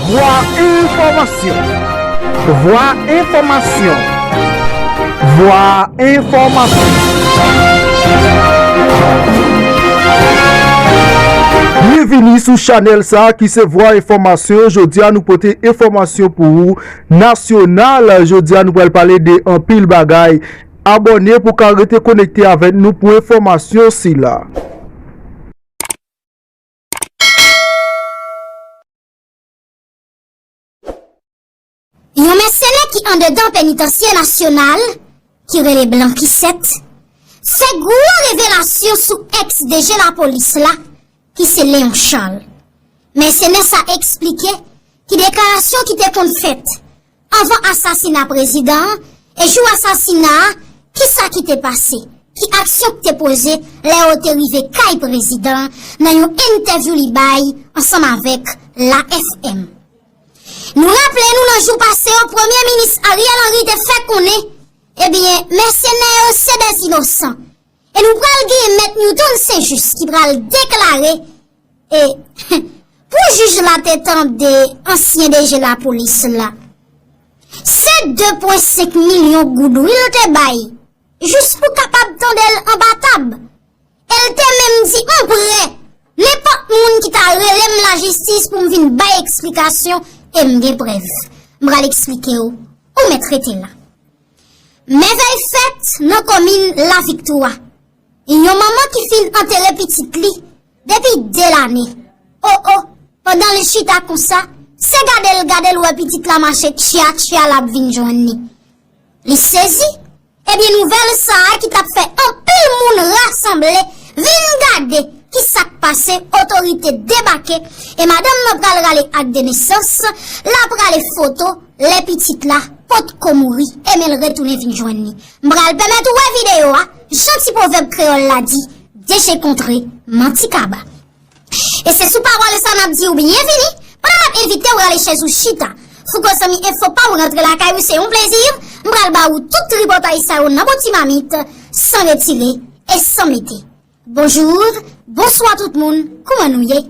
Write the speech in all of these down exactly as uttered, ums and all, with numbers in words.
Vwa enfòmasyon. Vwa enfòmasyon. Vwa enfòmasyon. Byenvini sou chanèl sa a ki se Vwa Enfòmasyon. Jodi a nou pote enfòmasyon pou ou nasyonal. Jodi a nou pral pale de anpil bagay. Abòne pou w ka rete konekte avèk nou pou enfòmasyon sila. Yon mèsenè ki anndedan penitansye nasyonal, ki rele Blankisèt, fè gwo revelasyon sou ex-D G lapolis la, ki se Léon Charles. Mèsenè sa eksplike ki deklarasyon ki te konn fèt anvan asasina prezidan an e jou asasina a, kisa ki te pase, ki aksyon ki te poze lè yo te rive kay prezidan an, nan yon entèvyou li bay ansanm avèk La F M. Nou raple nou nan jou pase yo, Premye Minis Ariel Henry te fè konnen, ebyen, mèsenè yo se dè inosan. E nou pral gen Mèt Newton Saint-Just ki pral deklare, e pou jij la te tande ansyen D G lapolis la, se de pwen senk milyon goud wi l te bay, jis pou kapab tande l anba tab. E l te menm di, m prè, nenpòt moun ki ta rele m lajistis pou m vin bay eksplikasyon, e m gen prèv. M pral eksplike w, ou mèt rete la. Mèvèy fèt nan komin Laviktwa. Yon manman ki fin antere pitit li depi de lane. O, o, pandan l chita konsa, se gade l gade l wè pitit la mache tya tya l ap vin jwenn li. Li sezi. Ebyen, nouvèl sa a ki t ap fè anpil moun rasanble, vin gade ki sa k pase, otorite debake, e madanm nan pral rale ak de nesans, l ap rale foto lè pitit la potko mouri, e men l retounen vin jwenn li. M pral pèmèt ou wè videyo a, jan ti pwovèb kreyòl la di, deje kontre, manti kaba. E se sou pawòl sa n ap di w byenvini, pandan n ap envite w rale chèz ou chita. Fouko zanmi enfo pa w rantre lakay ou, se yon plezi. M pral ba ou tout tripotay sa yo nan bon ti mamit, san retire e san mete. Bonjou, bonswa tout moun, kòman nou ye?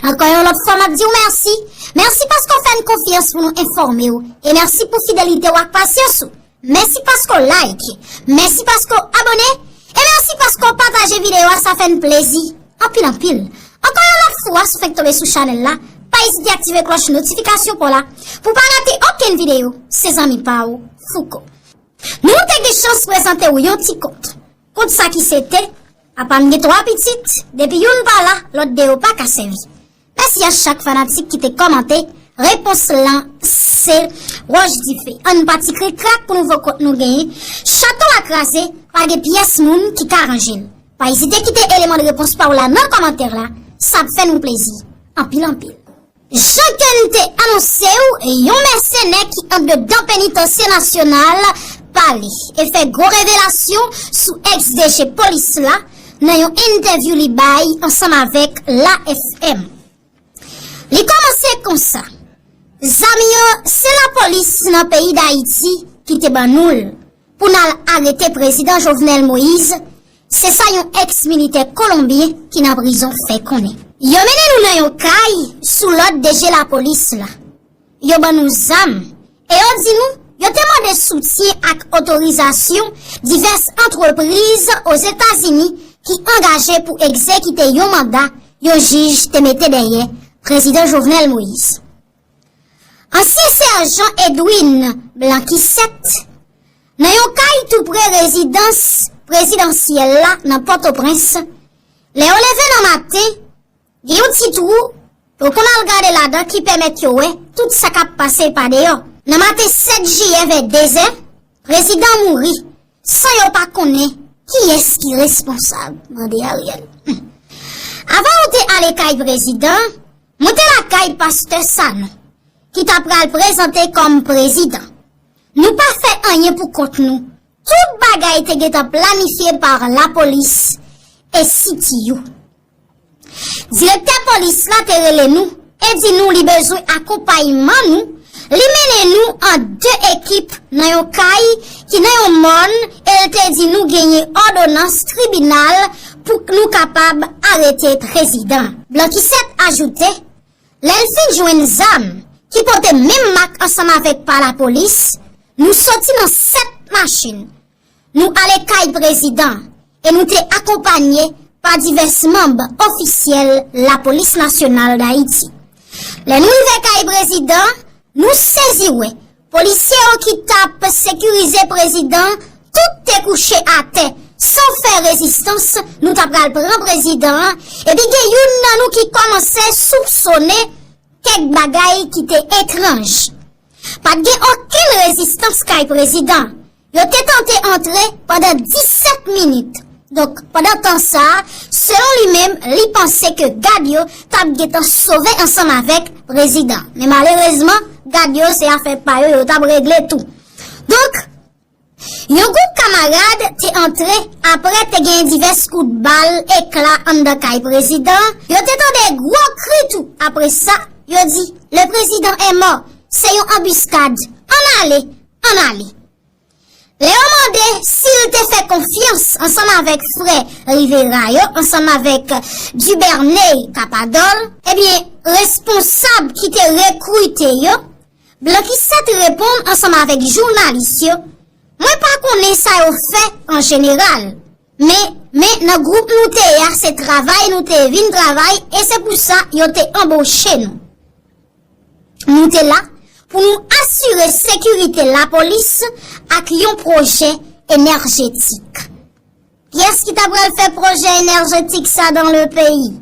Ankò yon lòt fwa, m ap di w mèsi. Mèsi paske w fè n konfyans pou nou enfòme w. E mèsi pou fidelite w ak pasyans ou. Mèsi paske w like. Mèsi paske w abòne. E mèsi paske w pataje videyo a, sa fè n plezi. Anpil, anpil. Ankò yon lòt fwa, si w fenk tonbe sou chanèl la, pa ezite aktive klòch notifikasyon pa w la pou w pa rate okenn videyo. Se zanmi pa w, Fouko. Nou te gen chans prezante w yon ti kont. Kont sa ki se te, apa m gen twa pitit, depi youn pa la, lòt de yo pa ka sèvi. Mèsi a chak fanatik ki te kòmante, repons lan se wòch dife. Ann pati krik krak pou nouvo kont nou genyen. Chato a kraze, pa gen pyès moun ki ka ranje l. Pa ezite kite eleman de repons pa w la nan kòmantè la, sa ap fè nou plezi. Anpil, anpil. Jan ke n te anonse w, yon mèsenè ki anndedan penitansye nasyonal pale e fè gwo revelasyon sou ex-D G polis la nan yon entèvyou li bay ansanm avèk La F M. Li kòmanse konsa, zam yo se lapolis nan peyi Dayiti ki te ban nou l pou n al arete prezidan Jovenel Moïse, se sa yon ex-militè kolonbyen ki nan prizon fè konnen. Yo mennen nou nan yon kay sou lòd D G lapolis la. Yo ban nou zam e yo di nou yo te mande soutyen ak otorizasyon divès antrepriz Ozetazini ki angaje pou egzekite yon manda yon jij te mete dèyè prezidan Jovenel Moïse. Ansyen sèjan Edwin Blanquisset, nan yon kay tou pre rezidans prezidansyèl la nan Pòtoprens, lè yo leve nan maten, gen yon ti twou pou yo konn al gade ladan ki pèmèt yo wè tout sa k ap pase pa deyò. Nan maten sèt jiyè vè dezè, prezidan mouri san yo pa konnen kiyès ki responsab, mande Ariel. Avan nou te ale kay prezidan, mwen te lakay pastè Sanon, ki ta pral prezante kòm prezidan. Nou pa fè anyen pou kont nou. Tout bagay te gentan planifye pa lapolis e C T U. Direktè polis la te rele nou e di nou li bezwen akonpayman nou. Li mennen nou an de ekip nan yon kay ki nan yon mòn e l te di nou genyen òdonans tribinal pou nou kapab arete prezidan. Blanquisset ajoute, lè l fin jwenn zam ki pote menm mak ansanm avèk pa lapolis, nou soti nan sèt machin. Nou ale kay prezidan e nou te akonpanye pa divès manb ofisyèl Lapolis Nasyonal d Ayiti. Lè nou rive kay prezidan, nou sezi wè polisye yo ki t ap sekirize prezidan, tout te kouche atè, san fè rezistans. Nou t ap pral pran prezidan an, epi gen youn nan nou ki kòmanse soupsone kèk bagay ki te etranj. Pa t gen okenn rezistans kay prezidan. Yo te tante antre pandan disèt minit. Donk, pandan tan sa a, selon li menm, li panse ke gad yo t ap gentan sove ansanm avèk prezidan. Men malerezman, gad yo se afè pa yo, yo t ap regle tou. Donk, yon gwoup kamarad te antre, apre te gen divès kout bal, ekla anndan kay prezidan. Yo te tande gwo kri tou. Apre sa, yo di, "Le président est mort, se yon anbiskad. Ann ale, ann ale." Lè yo mande si l te fè konfyans ansanm avèk frè Rivera yo, ansanm avèk Duvernay Capadol, ebyen, responsab ki te rekrite yo, Blankisèt reponn ansanm avèk jounalis yo, "Mwen pa konnen sa yo fè an jeneral, men, men nan gwoup nou te ye a, se travay nou te vin travay e se pou sa yo te anboche nou. Nou te la pou nou asire sekirite lapolis ak yon pwojè enèjetik." Kiyès ki ta pral fè pwojè enèjetik sa dans le pays?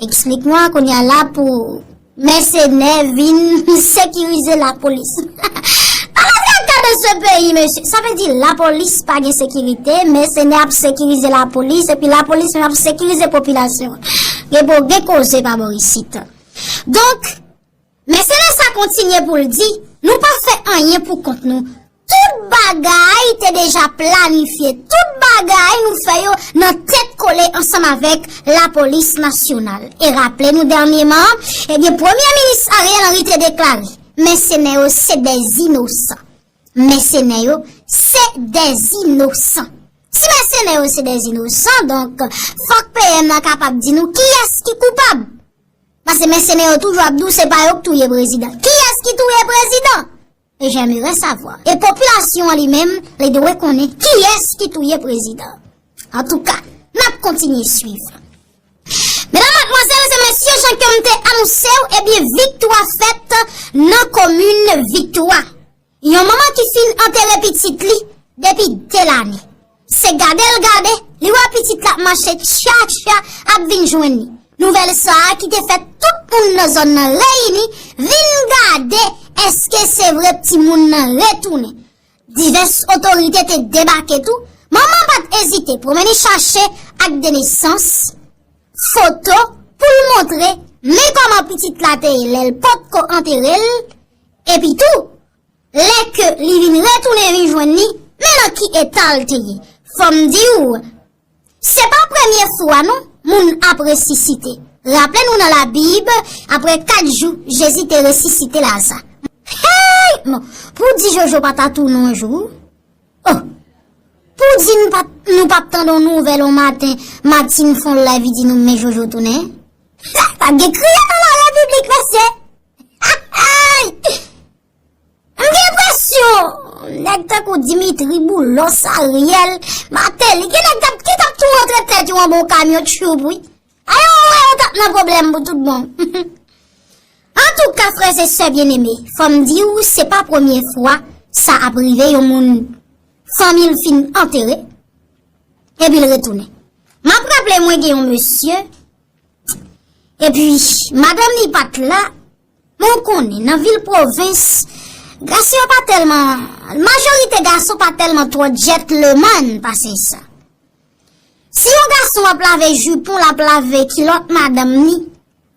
Explique-moi, kounye a la pou mèsenè vin sekirize lapolis. Dans le cas de ce pays, mesye, sa vle di lapolis pa gen sekirite, mèsenè ap sekirize lapolis, epi lapolis menm ap sekirize popilasyon. Gen bo, gen koze pa bò isit. Donk, mèsenè sa kontinye pou l di, "Nou pa fè anyen pou kont nou. Tout bagay te deja planifye. Tout bagay nou fè yo nan tèt kole ansanm avèk Lapolis Nasyonal." E raple nou dènyèman, ebyen, Premye Minis Ariel Henry te deklare, "Mèsenè yo se dè inosan. Mèsenè yo se dè inosan." Si mèsenè yo se dè inosan, donk, fòk P M nan kapab di nou kiyès ki koupab. Paske mèsenè yo toujou ap di w se pa yo k touye prezidan. Kiyès ki touye prezidan? E j'aimerais savoir. E popilasyon an li menm, li dwe konnen kiyès ki touye prezidan. Antouka, n ap kontinye swiv. Medam, madmwazèl e mesye, jan ke m te anonse w, ebyen, viktwa fèt nan komin Viktwa. Yon manman ki fin antere pitit li depi de lane. Se gade l gade, li wè pitit la ap mache tchatcha ap vin jwenn li. Nouvèl sa a ki te fè tout moun nan zòn nan reyini, vin gade èske se vre timoun nan retounen. Divès otorite te debake tou. Manman pa t ezite pou mennen chache ak de nesans, foto, pou l montre men kòman pitit la te ye lè l potko antere l. Epi tou, lè ke li vin retounen vin jwenn li, men nan ki eta l te ye. Fò m di w, se pa premye fwa non, moun ap resisite. Raple nou nan Labib, apre kat jou, Jezi te resisite Laza. Hey! Non, pou di Jojo pa ta tounen yon jou. Oh! Pou di nou pa, nou p ap tande yon nouvèl yon maten, Martine fè yon live, li di nou, "Men Jojo tounen." Pa gen kriye nan la repiblik, mesye. Hey! M gen enpresyon nèg tankou Dimitri, Boulos, Ariel, Martelly, gen nèg t ap, ki t ap tou rantre tèt yo anba yon kamyon tchoub, wi. Ay, yo wè yo t ap nan pwoblèm pou tout bon. Antouka, frè e sè byeneme, fò m di w, se pa premye fwa sa ap rive yon moun, fanmi l fin antere, epi l retounen. M ap raple mwen gen yon mesye, epi madanm li pa t la, men w konnen, nan vil pwovens, gason yo pa tèlman, majorite gason pa tèlman twò djètleman pase sa. Si yon gason ap lave jipon, l ap lave kilòt madanm li,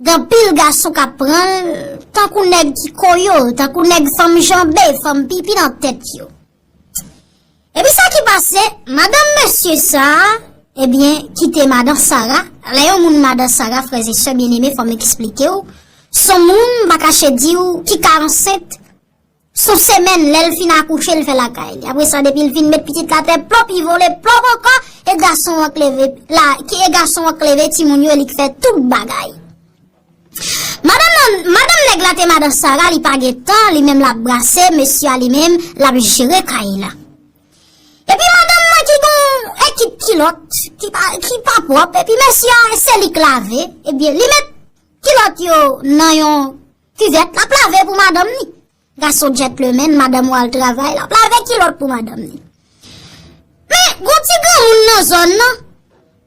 gen anpil gason k ap pran l tankou nèg ki koyo, tankou nèg fanm janbe, fanm pipi nan tèt yo. Epi sa ki pase, madanm mesye sa a, ebyen, ki te madan Sara, lè yon moun madan Sara, frè e sè byeneme, fò m eksplike w, s on moun, m pa kache di w, ki ka ansent, s on semèn, lè l fin akouche, l fè lakay li. Apre sa, depi l fin met pitit la atè, plop, li vole, plop ankò, e gason an k leve, la, ki, e gason an k leve timoun yo, e li k fè tout bagay. Madanm Madanm nèg la te madan Sara, li pa gen tan, li menm l ap brase, mesye a li menm, l ap jere kay la. Epi madanm nan ki gon ekip kilòt, ki pa, ki pa pwòp, epi mesye a se li k lave, ebyen, li met kilòt yo nan yon kivèt, l ap lave pou madanm ni. Gason gentleman, madanm ou al travay, l ap lave kilòt pou madanm ni. Men, gon ti granmoun nan zòn nan,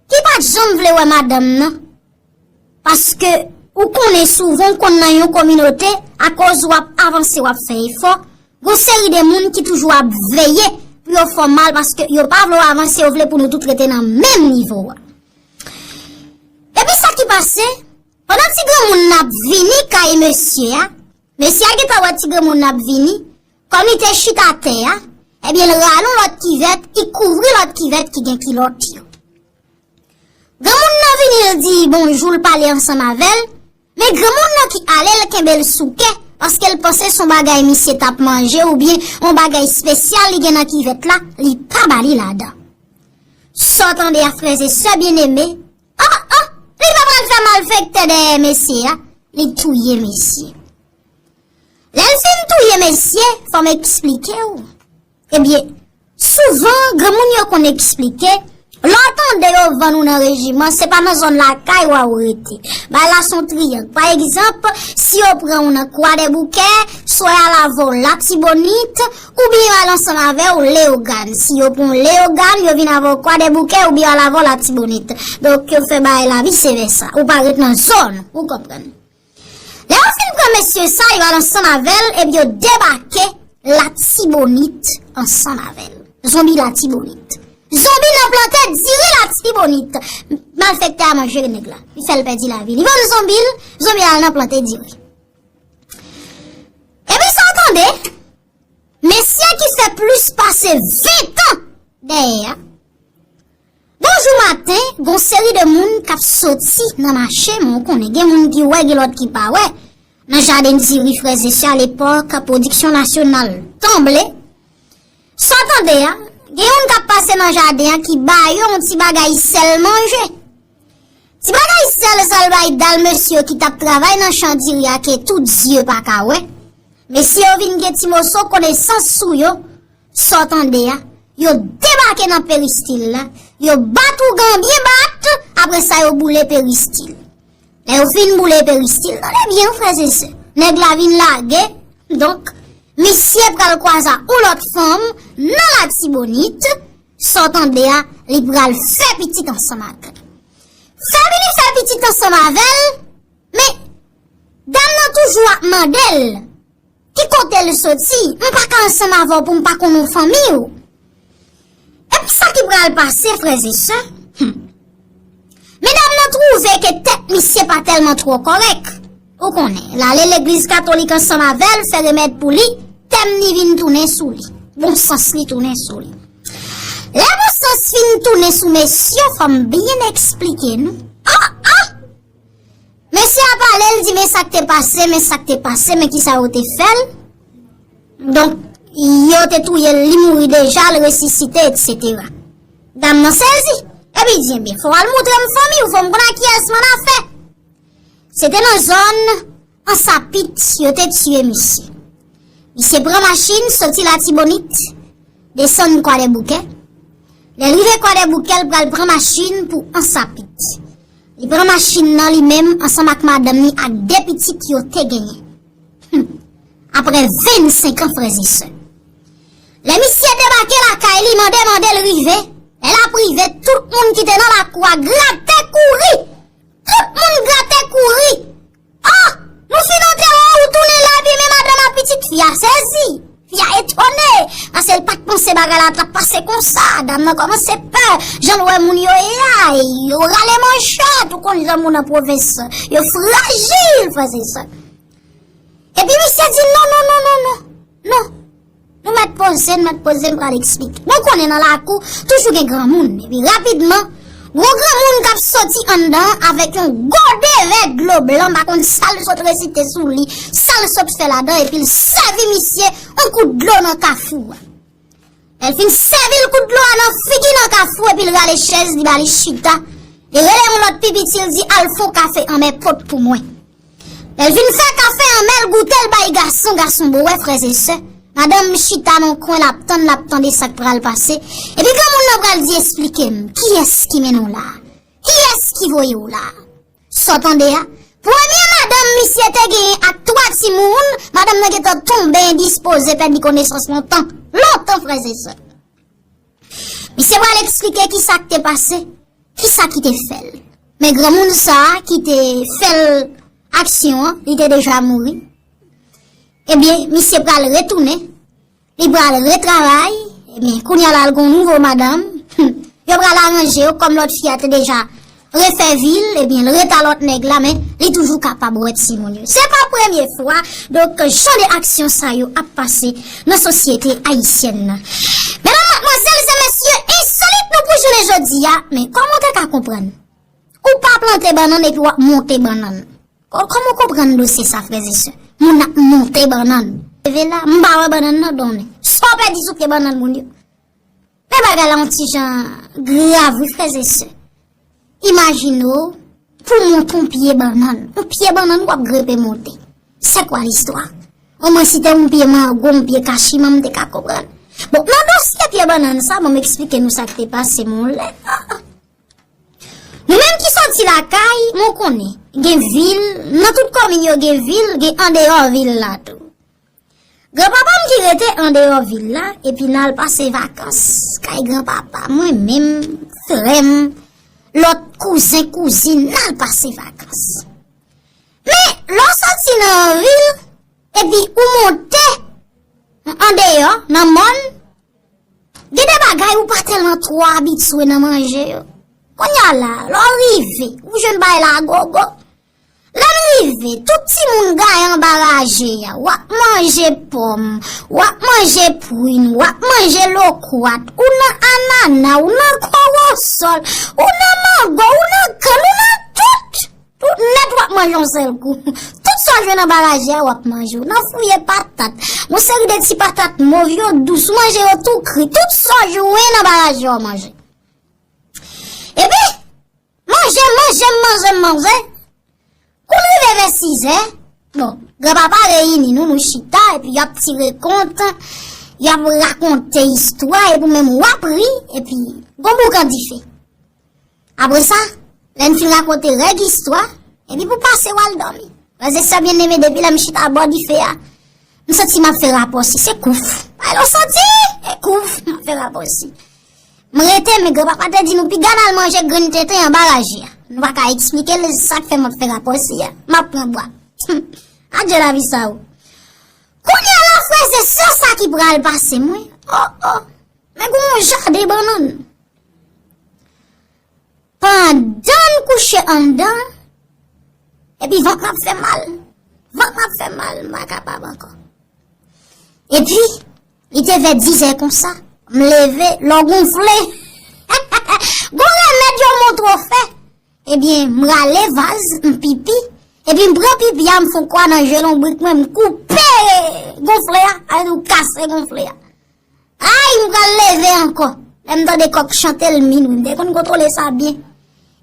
ki pa t janm vle wè madanm nan. Paske ou konnen souvan ou konn nan yon kominote, akoz w ap avanse, w ap fè efò, gon seri de moun ki toujou ap veye pou yo fè w mal paske yo pa vle w avanse, yo vle pou nou tout rete nan menm nivo a. Epi sa ki pase, pandan ti granmoun nan ap vini kay mesye a, mesye a gentan wè ti granmoun nan ap vini, kòm li te chita atè a, ebyen l rale yon lòt kivèt, li kouvri lòt kivèt ki gen kilòt yo. Granmoun nan vini, l di bonjou, l pale ansanm avè l, men granmoun nan ki ale, l kenbe l sou kè, paske l panse se yon bagay misye t ap manje oubyen yon bagay espesyal li gen nan kivèt la, li pa ba li ladan. Sa w tande a, frè e sè byeneme, an, an, li pa pral fè malfektè dèyè mesye a, li touye mesye. Lè l fin touye mesye, fò m eksplike w. Ebyen, souvan, granmoun yo konn eksplike, lè w tande yo vann ou nan rejiman, se pa nan zòn lakay w a ou rete. Bagay la se yon triyang. Pa egzanp, si yo pran ou nan Kwadèboukè, swa y al avè w Latibonit, oubyen yo al ansanm avè w Leyogàn. Si yo pran w Leyogàn, yo vin avè w Kwadèboukè, oubyen yo al avè w Latibonit. Donk, yo fè bagay la vise vèsa. Ou pa ret nan zòn, ou konprann. Lè yo fin pran mesye sa, yo al ansanm avè l, epi yo debake Latibonit ansanm avè l. Zonbi Latibonit. Zonbi nan plante diri Latibonit. Malfektè a manje nèg la. Li fè l pèdi lavi. Li vann zonbi l, zonbi a al nan plante diri. Epi sa w tande, mesye ki fè plis pase ven tan dèyè a, gon jou maten, gon seri de moun k ap soti nan mache, men w konnen, gen moun ki wè, gen lòt ki pa wè. Nan jaden diri, frè e sè, alepòk, pwodiksyon nasyonal tanble. Sa w tande a, gen youn k ap pase nan jaden an ki ba yo yon ti bagay sèl manje. Ti bagay sèl sa l bay dal mesye ki t ap travay nan chan diri a ke tout zye pa ka wè. Mesye yo vin gen ti moso konesans sou yo, sa w tande a, yo debake nan peristil la, yo bat ougan byen bat, apre sa yo boule peristil. Lè yo fin boule peristil, tande byen, frè e sè. Nèg la vin lage, donk, misye pral kwaze ak yon lòt fanm nan Latibonit, sa w tande a, li pral fè pitit ansanm ak li. Fè vini fè pitit ansanm avè l, men dam nan toujou ap mande l, ki kote l soti? M pa ka ansanm avè w pou m pa konnen w fanmi w. Epi sa ki pral pase, frè e sè? Hmm. Medam nan twouve ke tèt misye pa tèlman twò kòrèk. Ou konnen, l ale legliz katolik ansanm avè l, fè remèd pou li, tèm ni vin tounen sou li. Bon sans li tounen sou li. Lè bon sans fin tounen sou mesye, fò m byen eksplike nou. Ah, ah! Mesye a pale, l di, men sa k te pase, men sa k te pase, men kisa yo te fè l. Donk, yo te touye l, li mouri deja, l resisite, etsetera. Dam nan sezi. Epi di, ebyen, fò w al moutre m fanmi w, fò m konn ak kiyès m annafè. Se te nan zòn Ansapit yo te tiye misye. Misye pran machin, soti Latibonit, desann Kwadèboukè. Lè l rive Kwadèboukè, l pral pran machin pou Ansapit. Li pran machin nan li menm ansanm ak madanm ni ak de pitit yo te genyen. Hum. Apre vennsenk an, frè e sè. Lè misye debake lakay li, mande mande l rive. Lè l ap rive, tout moun ki te nan lakou a grate kouri. Tout moun grate kouri. Ah! Nou fin antere w, ou tounen la, epi men madanm ak pitit fi a sezi. Fi a etone, paske l pa t panse bagay la t ap pase konsa. Dam nan kòmanse pè, jan l wè moun yo ye a, yo rale manchèt, ou konn jan moun nan pwovens yo frajil, frè e sè. Epi misye di, non, non, non, non, non, non. Nou mèt poze, nou mèt poze, m pral eksplike. Bon, konnen nan lakou, toujou gen granmoun. Epi rapidman, gwo granmoun k ap soti anndan avèk yon gode vè dlo blan, m pa konn sa l sot resite sou li, sa l sot fè ladan, epi l sèvi misye yon kout dlo nan kafou a. Lè l fin sèvi l kout dlo a nan figi nan kafou, epi l rale chèz, li ba li chita. Li rele yon lòt pi piti, l di, al fè yon kafe anmè pot pou mwen. Lè l fin fè kafe an, men l goute l bay gason, gason bwè, frè e sè. Madanm chita nan kwen, l ap tann, l ap tande sa k pral pase. Epi granmoun nan pral di, "Esplike m, kiyès ki mennen w la? Kiyès ki voye w la?" Sa w tande a? Premye madanm misye te genyen ak twa timoun, madanm nan gentan tonbe endispoze, pèdi konesans lontan, lontan, frè e sè. Misye pral eksplike kisa k te pase, kisa ki te fè l. Men granmoun sa a ki te fè l aksyon an, li te deja mouri. Ebyen, misye pral retounen, li pral retravay. Ebyen, kounye a la, l gon nouvo madanm. Yo pral aranje yo, kòm lòt fi a te deja refè vi l, ebyen, l ret a lòt nèg la, men li toujou kapab wè timoun yo. Se pa premye fwa, donk, jan de aksyon sa yo ap pase nan sosyete ayisyèn nan. Medam, madmwazèl e mesye, ensolit nou pou jounen jodi a, men kòman w te ka konprann? Ou pa plante bannann epi w ap monte bannann. Kò-, kòman w konprann dosye sa, frè e sè? Moun ap monte bannann. Leve la, m pa wè bannann nan donnen. Sa w pèdi sou pye bannann moun yo? Men bagay la yon ti jan grav, wi, frè e sè. Imajine w, pou w monte yon pye bannann. Yon pye bannann w ap grenpe monte. C'est quoi l'histoire? Omwen si te yon pye mango, yon pye kachiman, m te ka konprann. Bon, nan dosye pye bannann sa, bon, m eksplike nou sa k te pase, men yon lè. Ah, ah. Nou menm ki soti lakay, nou konnen, gen vil, nan tout komin yo gen vil, gen andeyò vil la tou. Granpapa m ki rete andeyò vil la, epi n al pase vakans kay granpapa. Mwen menm, frè m, lòt kouzen, kouzin, n al pase vakans. Men, lè w soti nan vil, epi ou monte andeyò, nan mòn, gen de bagay ou pa tèlman twò abitye nan manje yo. Kounye a la, lè w rive, ou jwenn bagay la gogo. Lè n rive, tout timoun gaye anba raje a. W ap manje pòm, w ap manje prin, w ap manje lokwat, ou nan anana, ou nan kowosòl, ou nan mango, ou nan kann, ou nan tout. Tout nèt w ap manje yon sèl kou. Tout sa w jwenn anba raje a, w ap manje. Ou nan fouye patat. Yon seri de ti patat mov, yo dous, ou manje yo tou kri. Tout sa w jwenn anba raje a, w manje. Epi, manje, manje, manje, manje. Kou l rive vè sizè, bon, granpapa reyini nou, nou chita, epi y ap tire kont, y ap rakonte istwa, epi ou menm w ap ri, epi gon boukan dife. Apre sa, lè n fin rakonte règ istwa, epi pou pase w al dòmi. Frè e sè byeneme, depi lè m chita bò dife a, m santi m ap fè rapòsi, se kouf. Alò santi, e kouf, m ap fè rapòsi. M rete, men granpapa te di nou piga n al manje grenn tenten anba raje a. Nou pa ka eksplike l sa k fè m ap fè rapòsi a. M ap pran bwa. Adye lavi sa o. Kounye a la, frè e sè, sa ki pral pase mwen. Oh, oh. Men gon yon jaden bannann. Pandan n kouche anndan, epi vant mwen ap fè mal. Vant mwen ap fè mal, m pa kapab ankò. Epi, li te vè dizè konsa, m leve, lò gonfle. Gon remèd yo montre w fè. Ebyen, m rale vaz, m pipi. Epi m pran pipi a, m fè yon kwa nan je lonbrik mwen, m koupe gonfle a, sa vle di w kase gonfle a. Ay, m pral leve ankò. Lè m tande kòk chante l minwi, m te konn kontwole sa byen.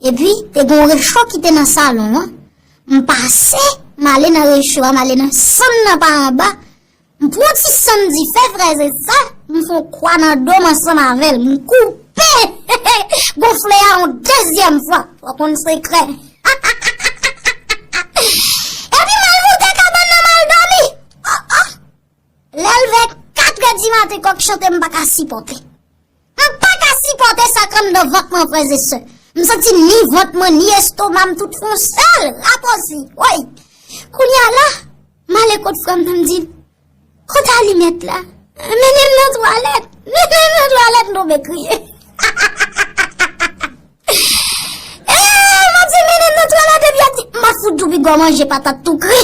Epi, te gen yon recho ki te nan salon an. M pase, m ale nan recho a, m ale nan sann nan pa anba. M pran ti sann dife, frè e sè, m fè yon kwa nan do m ansanm avè l. M koupe gonfle a yon dezyèm fwa. Fò w konn sekrè. Epi m al moute kabann nan, m al dòmi. Oh, oh. Lè l vè katrè di maten, kòk chante, m pa ka sipòte. M pa ka sipòte sa k anndan vant mwen, frè e sè. M santi ni vant mwen, ni estoma m, tout fè yon sèl rapòsi. Woy! Kounye a la, m ale kot frè m nan, m di l, "Kote alimèt la? Mennen m nan twalèt. Mennen m nan twalèt," m tonbe kriye. Eh, m ap di mennen m nan twalèt epi y ap di, "M ap fout tou piga w manje patat tou kri."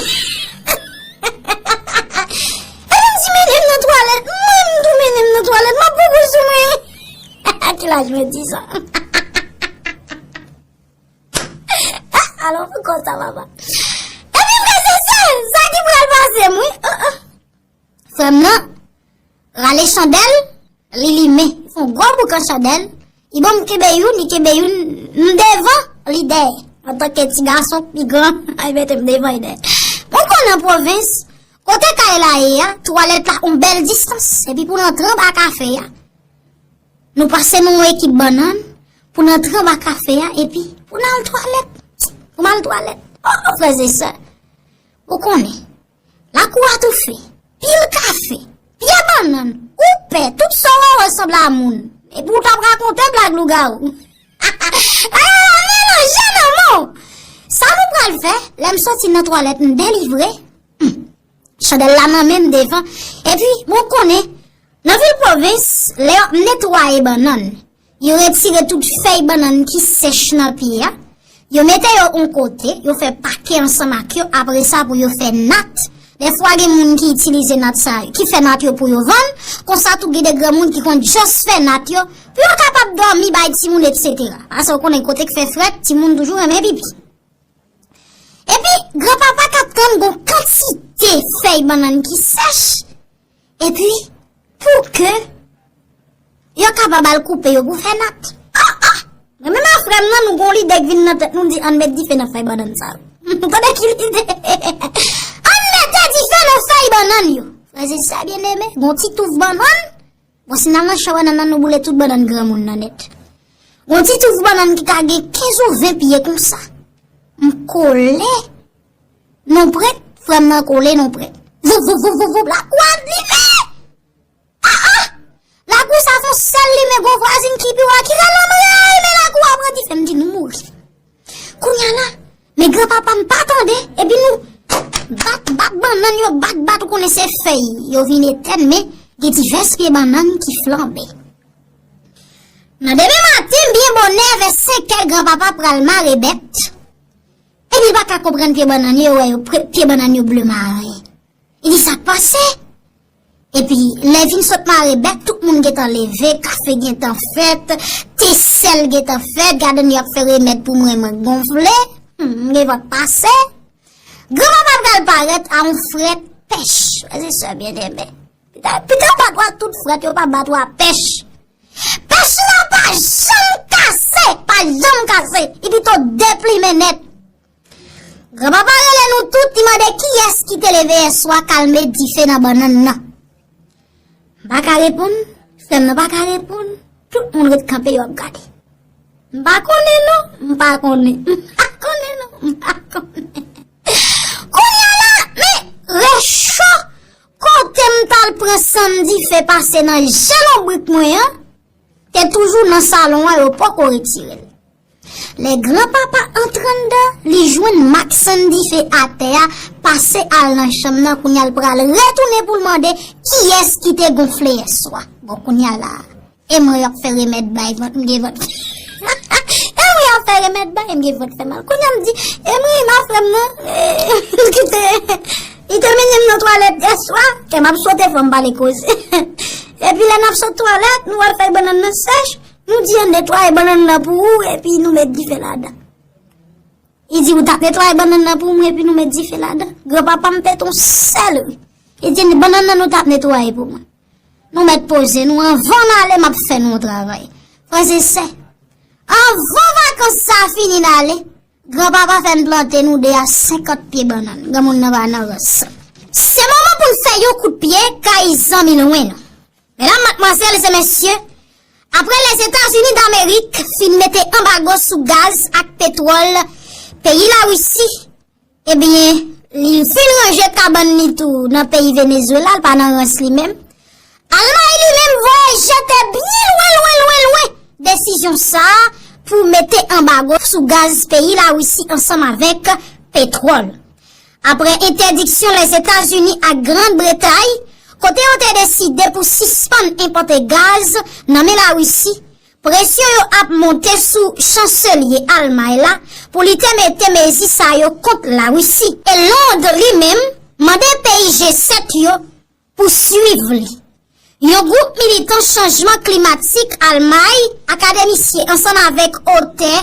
Epi m di, "Mennen m nan twalèt, mwen m tou mennen m nan twalèt, m ap poupou sou mwen." Ki laj mwen? Dizan. Alò, pou konsa, papa. Epi frè e sè, sa ki pral pase m, wi. Uh, uh. Frè m nan rale chandèl, li limen. Li fè yon gwo boukan chandèl. Li ban m kenbe youn, li kenbe youn, m devan, li dèyè. Antanke ti gason pi gran, li mete m devan, li dèyè. Ou konn nan pwovens, kote kay la ye a, twalèt la yon bèl distans. Epi pou n antre anba kafe a, nou pase nan yon ekip bannann, pou n antre anba kafe a, epi pou n al twalèt. Pou n al twalèt. Oh, frè e sè, ou konnen, lakou a toufe, pil kafe, pye bannann, ou pè, tout sa w wè sanble a moun. Epi w t ap rakonte blag lougawou. Ay, melanje nan men w. Sa nou pral fè, lè m soti nan twalèt, m delivre. Hmm. Chandèl la nan men m devan. Epi, bon, konnen, nan vil pwovens, lè y ap netwaye bannann, yo retire tout fèy bannann ki sèch nan pye a. Yo mete yo yon kote, yo fè pake ansanm ak yo, apre sa pou yo fè nat. Dèfwa gen moun ki itilize nat sa yo, ki fè nat yo pou yo vann, konsa tou gen de granmoun ki konn just fè nat yo, pou yo kapab dòmi bay timoun, etsetera. Paske w konnen kote k fè frèt, timoun toujou renmen pipi. Epi, granpapa k ap tann gon kantite fèy bannann ki sèch, epi, pou ke yo kapab al koupe yo pou fè nat. Ah, ah! Mwen menm ak frè m nan, nou gon lide k vin nan tèt nou, n di, ann met dife nan fèy bannann sa yo. Tande ki lide! Ann mete dife nan fèy bannann yo. Frè e sè byeneme, gon ti touf bannann. Bon, si n al nan chan bannann nan, nou boule tout bannann granmoun nan nèt. Gon ti touf bannann ki ka gen kenz ou ven pye konsa. M kole. Non prèt, frè m nan kole, non prèt. Voup, voup, voup, voup, voup, lakou a limen! Ah, ah! Lakou sa fè yon sèl limen, gon vwazin ki pi wo a ki rele anmwey, men lakou a pran dife, m di nou mouri. Kounye a la, men granpapa m pa tande, epi nou bat, bat bannann yo, bat, bat, ou konnen se fèy, yo vin etèn, men gen divès pye bannann ki flanbe. Nan demen maten, byen bonè, vè senkè, granpapa pral mare bèt. Epi l pa ka konprann pye bannann yo, wè yo, pre- pye bannann yo ble maren. Li di, "Sa k pase?" Epi, lè vin sot mare bèt, tout moun gentan leve, kafe gentan fèt, ti sèl gentan fèt, gade n y ap fè remèd pou mwen, mwen gonfle, hmm, m gen vant pase. Granpapa pral parèt a yon frèt pèch, frè e sè byeneme. Pita, pita bat w a tout frèt, yo pa bat w a pèch. Pèch la pa janm kase, pa janm kase. Li pito deplimen nèt. Granpapa rele nou tout, li mande kiyès ki te leve yèswa k al met dife nan bannann nan. M pa ka reponn, frè m nan pa ka reponn. Tout moun ret kanpe, y ap gade. M pa konnen non, m pa konnen. M pa konnen non, m pa konnen. Kounye a la, men recho kote m t al pran sann dife pase nan je lonbrik mwen an, te toujou nan salon an, yo poko retire l. Lè granpapa antre anndan, li jwenn mak sann dife atè a, pase al nan chanm nan, kounye a l pral retounen pou l mande kiyès ki te gonfle yèswa. Bon, kounye a la, e mwen y ap fè remèd bay vant, m gen vant. E mwen y ap fè remèd bay, m gen vant fè mal. Kounye a m di, e mwen, ma frè m nan, eh, ki te, li te mennen m nan twalèt yèswa, kè m ap sote fò m pale koze. Epi lè n ap sot twalèt, nou wè fèy bannann nan sèch, nou di ann netwaye bannann nan pou ou, epi nou met dife ladan. Li di, ou t ap netwaye bannann nan pou mwen, epi nou met dife ladan. Granpapa m pete yon sèl ri. Li di, bannann nan nou t ap netwaye pou mwen. Nou mèt poze nou, anvan n ale, m ap fè nou yon travay. Frè e sè, anvan vakans sa a fini n ale, granpapa fè n plante nou de a senkant pye bannann. Granmoun nan pa nan rans. Se moman pou n fè yon kout pye kay zanmi lwen nou. Medam, madmwazèl e mesye, apre Lèzetazini Damerik fin mete anbago sou gaz ak petwòl peyi Larisi, ebyen, li fin ranje kabann li tou nan peyi Venezwela, l pa nan rans li menm. Almay li menm voye jete byen lwen, lwen, lwen, lwen desizyon sa a pou mete anbago sou gaz peyi Larisi ansanm avèk petwòl. Apre entèdiksyon Lèzetazini ak Grann Bretay, kote yo te deside pou sispann enpòte gaz nan men Larisi, presyon yo ap monte sou chanselye Almay la pou li te mete mezi sa yo kont Larisi. E Lond li menm mande peyi G sèt yo pou swiv li. Yon gwoup militan chanjman klimatik Almay, akademisyen ansanm avèk otè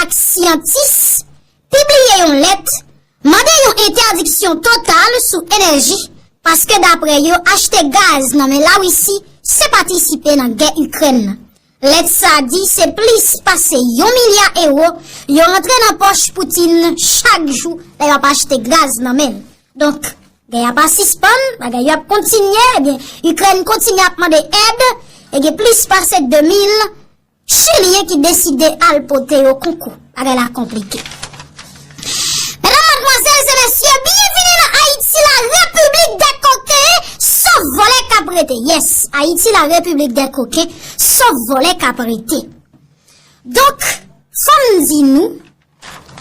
ak syantis, pibliye yon lèt, mande yon entèdiksyon total sou enèji, paske dapre yo, achte gaz nan men Larisi se patisipe nan gè Ikrèn nan. Lèt sa di se plis pase yon milya ewo yo rantre nan pòch Putin chak jou lè y ap achte gaz nan men l. Donk, gè a pa sispann, bagay yo ap kontinye, ebyen, Ikrèn kontinye ap mande èd, e gen plis pase de mil Chilyen ki deside al pote yo konkou. Bagay la konplike. Medam, madmwazèl e mesye, byenvini nan Ayiti, la repiblik dè koken, sof vòlè k ap rete. Yes, Ayiti, la repiblik dè koken, sof vòlè k ap rete. Donk, fò m di nou,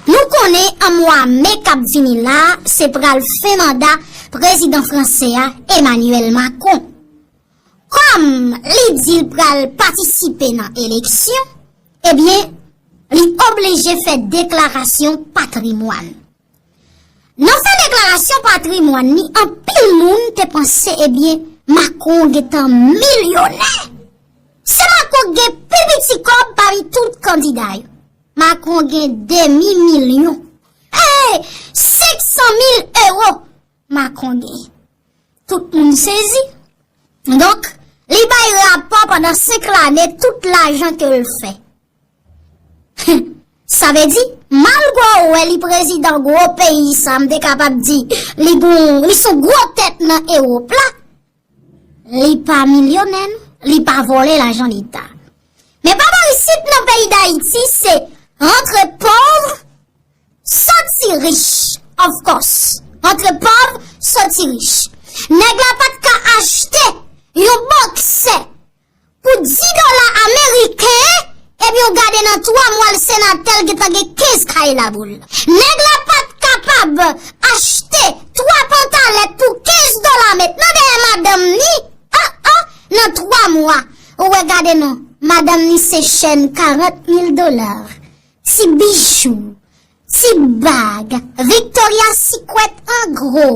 nou konnen an mwa me k ap vini la, se pral fen manda prezidan fransè a, Emmanuel Macron. Kòm li di l pral patisipe nan eleksyon, ebyen, li oblije fè deklarasyon patrimwàn. Nan fè deklarasyon patrimwàn li, anpil moun te panse, ebyen, Macron gentan milyonè. Se Macron gen pi piti kòb pami tout kandida yo. Macron gen demi milyon. Hey! Senk san mil ewo Macron gen. Tout moun sezi. Donk, li bay rapò pandan senk lane tout lajan ke l fè. Sa vle di, malgre w wè li prezidan gwo peyi sa, m te kapab di, li gon, li sou gwo tèt nan Ewòp la, li pa milyonè, non, li pa vòlè lajan Leta. Men pa bò isit nan peyi Dayiti, se rantre pòv, soti rich, of course. Rantre pòv, soti rich. Nèg la pa t ka achte yon bòksè pou di dola ameriken, epi w gade nan twa mwa l senatè l gentan gen kenz kay labou l. Nèg la pa t kapab achte twa pantalèt pou kenz dola met nan dèyè madanm ni, ah, ah, nan twa mwa. Ou wè gade non, madanm ni se chèn karant mil dola. Ti bijou, ti bag, Victoria Secret an gwo.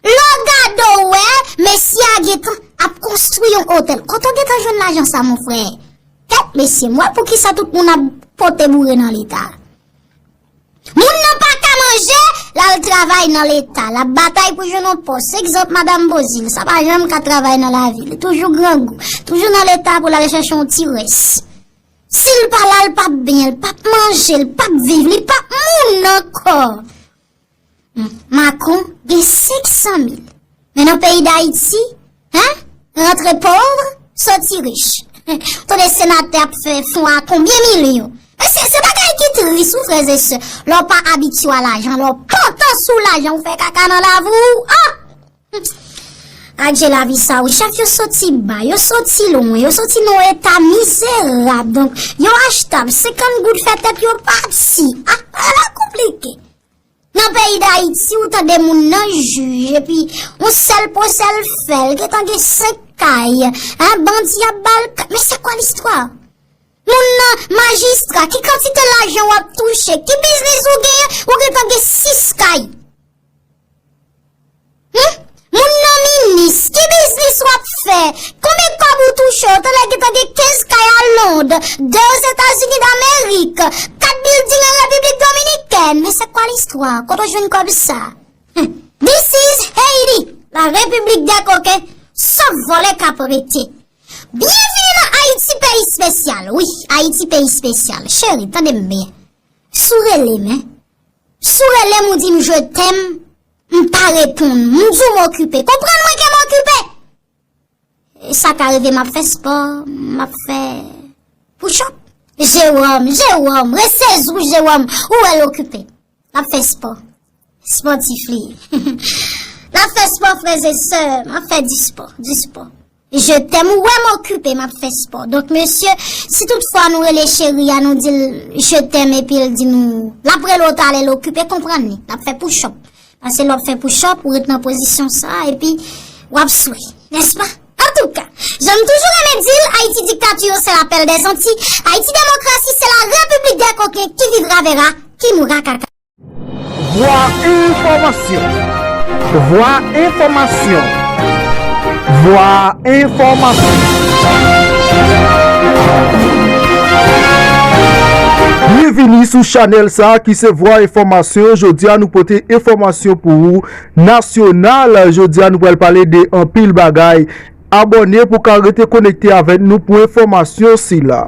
Lè w gade w wè, mesye a gentan ap konstwi yon otèl. Kote w gentan jwenn lajan sa, mon frè? Kèt, mesye, m wè poukisa tout moun ap pote boure nan Leta. Moun nan pa ka manje, l al travay nan Leta. L ap batay pou jwenn yon pòs. Egzanp, madanm Bozil, sa pa janm ka travay nan lavi. Li toujou grangou. Toujou nan Leta pou l al chèche yon ti rès. Si l pa la, l p ap byen, l p ap manje, l p ap viv, li p ap moun ankò. Hmm, Macron gen senk san mil. Men nan peyi Dayiti, hein? Rantre pòv, soti rich. Tande senatè ap fè fon a konbyen milyon? Men se, se bagay ki tris, wi, frè e sè. Lè w pa abitye a lajan, lè w pantan sou lajan, ou fè kaka nan lavi w. Ah! Adje lavi sa wi, chèf yo soti ba, yo soti lwen, yo soti nan yon eta mizerab. Donk, yo achtab, senkant goud fè tèt yo pati. Ah, bagay la konplike. Nan peyi Dayiti, ou tande moun nan jij, epi yon sèl pwosè l fè, l gentan gen senk kay. Hein, bandi ap ba l kay. Mais c'est quoi l'histoire? Moun nan majistra, ki kantite lajan w ap touche? Ki biznis ou genyen? Ou gentan gen sis kay. Hmm? Moun nan minis, ki biznis w ap fè? Konbyen kòb ou touche? Ou tande gentan gen kenz kay a Lond, de Ozetazini Damerik, kat bilding an Repiblik Dominikèn. Mais c'est quoi l'histoire? Kote w jwenn kòb sa? Hmm. This is Haiti, la repiblik dè koken, sof vòlè k ap rete. Byenvini nan Ayiti peyi espesyal. Wi, Ayiti peyi espesyal. Cheri, tande m byen. Si w rele m, si w rele m, ou di m je t'aime, m pa reponn. M di w m okipe. Konprann mwen ke m okipe. E sa ka rive, m ap fè spò, m ap fè push up. Jewòm, Jewòm, resezi w, Jewòm, ou wè l okipe. L ap fè spò. Spòtif li ye. L ap fè spò, frè e sè, m ap fè di spò, di spò. Je t'aime, ou wè m okipe, m ap fè spò. Donk, mesye, si toutfwa nou rele cheri a, nou di l je t'aime, epi l di nou, l ap rele w talè, l okipe, konprann li. L ap fè push up. Paske lè w ap fè push up, ou ret nan pozisyon sa a, epi w ap swe, nèspa? Antouka, jan m toujou renmen di l, Ayiti diktati, c'est la perle des Antilles. Ayiti demokrasi, c'est la république des coquins. Qui vivra verra, qui mourra caca. Vwa enfòmasyon. Vwa enfòmasyon. Vwa enfòmasyon. Byenvini sou chanèl sa a ki se Vwa Enfòmasyon. Jodi a nou pote enfòmasyon pou ou nasyonal. Jodi a nou pral pale de anpil bagay. Abòne pou w ka rete konekte avèk nou pou enfòmasyon sila.